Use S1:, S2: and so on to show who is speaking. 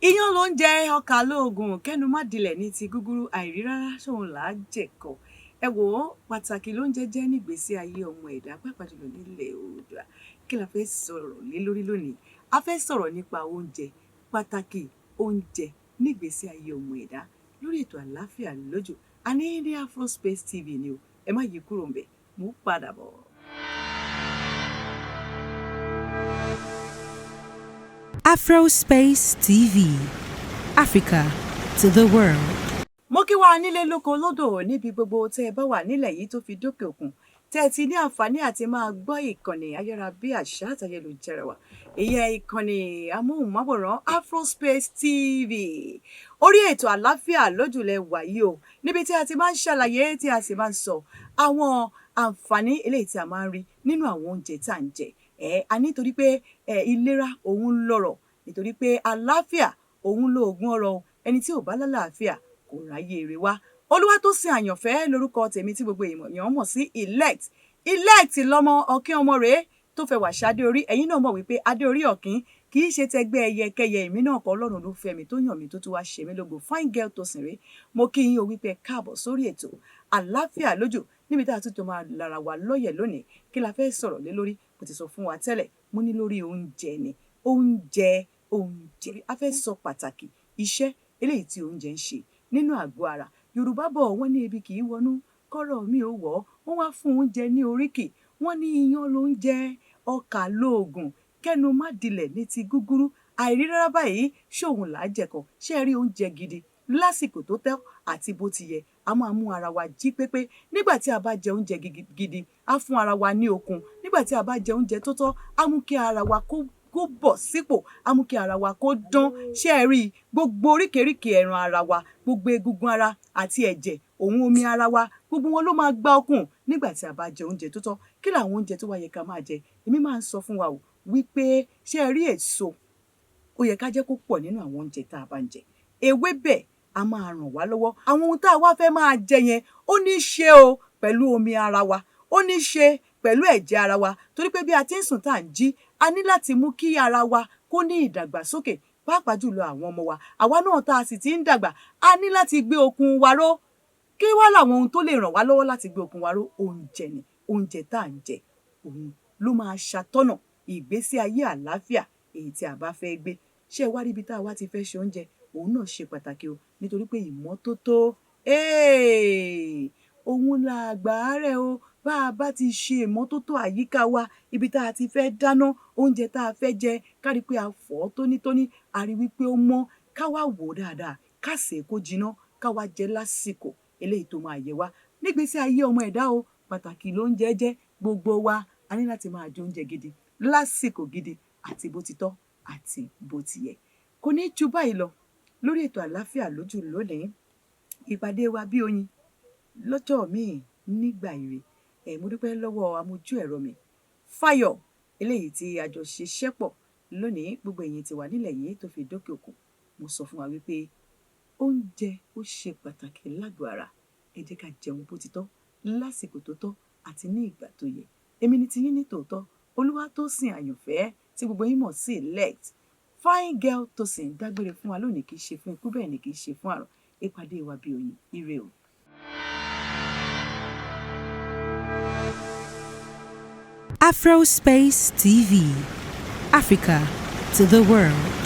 S1: Iyán ló ń jẹ, ọkà lóògùn, kẹ́nu má dilẹ̀ ní ti gúgúrú, àìrí rárá ṣóun là á jẹ̀kọ. Ẹ wò ó, pàtàkì ló ń jẹ jẹ́ nígbésí ayé ọmọ ẹ̀dá, pàápàá jùlọ nílẹ̀ Oòduà. Kí la fẹ́ sọ̀rọ̀ lé lórí lónìí? A fẹ́ sọ̀rọ̀ nípa oúnjẹ, pàtàkì oúnjẹ nígbésí ayé ọmọ ẹ̀dá lórí ètò Àlàáfíà Lójú. A ní ní Afrospace TV ni o. Ẹ má yí kúrò ńbẹ̀, mò ń padà bọ̀.
S2: Afrospace TV, Africa to the world.
S1: Mo kí wa nílé lóko lódò níbi gbogbo tẹ́ ẹ bá wà nílẹ̀ yìí tó fi dókè òkun, tẹ́ ẹ ti ní àǹfààní àti máa gbọ́ ìkànnì ayárabíàṣá àtayélujára wa, ìyẹn ìkànnì amóhùnmáwòrán Afrospace TV. Orí ètò Àlàáfíà Lójúlẹ̀ wàyí o, níbi tí a ti máa ń ṣàlàyé tí a sì máa ń sọ àwọn àǹfààní eléyìí tí a máa ń rí nínú àwọn oúnjẹ tá à ń jẹ. Ẹ a nítorí pé ẹ ìlera òun lọ́rọ̀, nítorí pé àlàáfíà òun lóògùn ọrọ̀, ẹni tí ò bá lálàáfíà kò ráyè èrè wá. Olúwatósìn Àyànfẹ́ lórúkọ tèmi tí gbogbo èèyàn mọ̀ sí Elect. Elect lọ́mọ ọ̀kín, ọmọ rèé tó fẹ́ wà ṣadé orí. Ẹ̀yin náà mọ̀ wípé adé orí ọ̀kín kì í ṣe tẹgbẹ́ ẹyẹkẹyẹ. Èmi náà kọ́, Ọlọ́run ló fẹ́ mi, tó yàn mí, tó tún wá ṣe mí lógo. Fine girl tó sìn rèé. Mo kí yín o wípé káàbọ̀ sórí ètò Àlàáfíà Lójú, níbi tá a tún tó máa lára wa lọ́yẹ̀ lónìí. Kí la fẹ́ sọ̀rọ̀ lé lórí? Mo ti sọ fún wa tẹ́lẹ̀, mo ní lórí oúnjẹ ni. Oúnjẹ, oúnjẹ. A fẹ́ sọ pàtàkì iṣẹ́ eléyìí tí oúnjẹ ń ṣe nínú àgọ́ ara. Yorùbá bọ̀, wọ́n ní ebi kì í wọnú kọ́rọ̀ mi ò wọ̀. Wọ́n wá fún oúnjẹ ní oríkì, wọ́n ní iyán ló ń jẹ, ọkà lóògùn, kẹ́nu má dilẹ̀ ní ti gúgúrú, àìrí rárá báyìí ṣóun là á jẹ̀kọ. Ṣé ẹ rí oúnjẹ gidi lásìkò tó tọ́ àti bó ti yẹ, a máa mú ara wa jí pépé. Nígbà tí a bá jẹ oúnjẹ gidi, á fún ara wa ní okun. Nígbà tí a bá jẹ oúnjẹ tó tọ́, á mú kí ara wa kó bọ̀ sípò, á mú kí ara wa kó dán. Ṣé ẹ rí gbogbo oríkèéríkèé ẹran ara wa, gbogbo egungun ara àti ẹ̀jẹ̀ òun omi ara wa, gbogbo wọn ló máa gba okun nígbà tí a bá jẹ oúnjẹ tó tọ́. Kí làwọn oúnjẹ tó wá yẹ ká máa jẹ? Èmi máa ń sọ fún wa o wípé ṣé ẹ rí èso, ó yẹ ká jẹ́ kó pọ̀ nínú àwọn oúnjẹ tá a bá ń jẹ. Ewébẹ̀ a máa ràn wá lọ́wọ́. Àwọn ohun tá a wá fẹ́ máa jẹ yẹn, ó ní í ṣe o pẹ̀lú omi ara wa, ó ní í ṣe pẹ̀lú ẹ̀jẹ̀ ara wa, torí pé bí a ti ń sùn tá à ń jí, a ní láti mú kí ara wa kó ní ìdàgbàsókè, pàápàá jùlọ àwọn ọmọ wa. Àwa náà tá a sì ti ń dàgbà, a ní láti gbé okun wa ró. Kí wá làwọn ohun tó lè ràn wá lọ́wọ́ láti gbé okun wa ró? Oúnjẹ ni. Oúnjẹ tá à ń jẹ, òun ló máa ṣàtọ́nà ìgbésí ayé àlàáfíà èyí tí a bá fẹ́ gbé. Ṣé ẹ wá rí ibi tá a wá ti fẹ́ ṣe oúnjẹ, òun náà ṣe pàtàkì o, nítorí pé ìmọ́tótó òun la àgbà rẹ̀ o. Bá a bá ti ṣe ìmọ́tótó àyíká wa, ibi tá a ti fẹ́ dáná oúnjẹ tá a fẹ́ jẹ, ká rí pé a fọ̀ ọ́ tónítóní, a rí wípé ó mọ́, ká wá wò ó dáadáa, ká sè é kó jiná, ká wá jẹ lásìkò eléyìí tó máa yẹ wá nígbésí ayé ọmọ ẹ̀dá o. Pàtàkì ló ń jẹ jẹ́. Gbogbo wa a ní láti máa jẹ oúnjẹ gidi lásìkò gidi àti bó ti tọ́ àti bó ti yẹ. Kò ní ju báyìí lọ lórí ètò Àlàáfíà Lójú lónìí. Ìpàdé wa bí oyin lọ́jọ́ míì nígbà ire. Ẹ̀ mo dúpẹ́ lọ́wọ́ amójú ẹ̀rọ mi Fáyọ̀ eléyìí tí a jọ ṣiṣẹ́ pọ̀ lónìí. Gbogbo ẹ̀yin tí wà nílẹ̀ yìí tó fi dókè òkun, mo sọ fún wa wípé oúnjẹ ó ṣe pàtàkì lágọ̀ọ́ ara. Ẹ jẹ́ ká jẹun bó ti tọ́, lásìkò tó tọ́ àti ní ìgbà tó yẹ. Èmi ni tiyín ní tòótọ́, Olúwatósìn Àyànfẹ́ tí gbogbo yín mọ̀ sí Elect Fine Girl Tósìn, dágbére fún wa lónìí. Kì í ṣe fún ikú, bẹ́ẹ̀ ni kì í ṣe fún àrùn. Ìpàdé wa bí oyin, ire o.
S2: Afrospace TV, Africa to the world.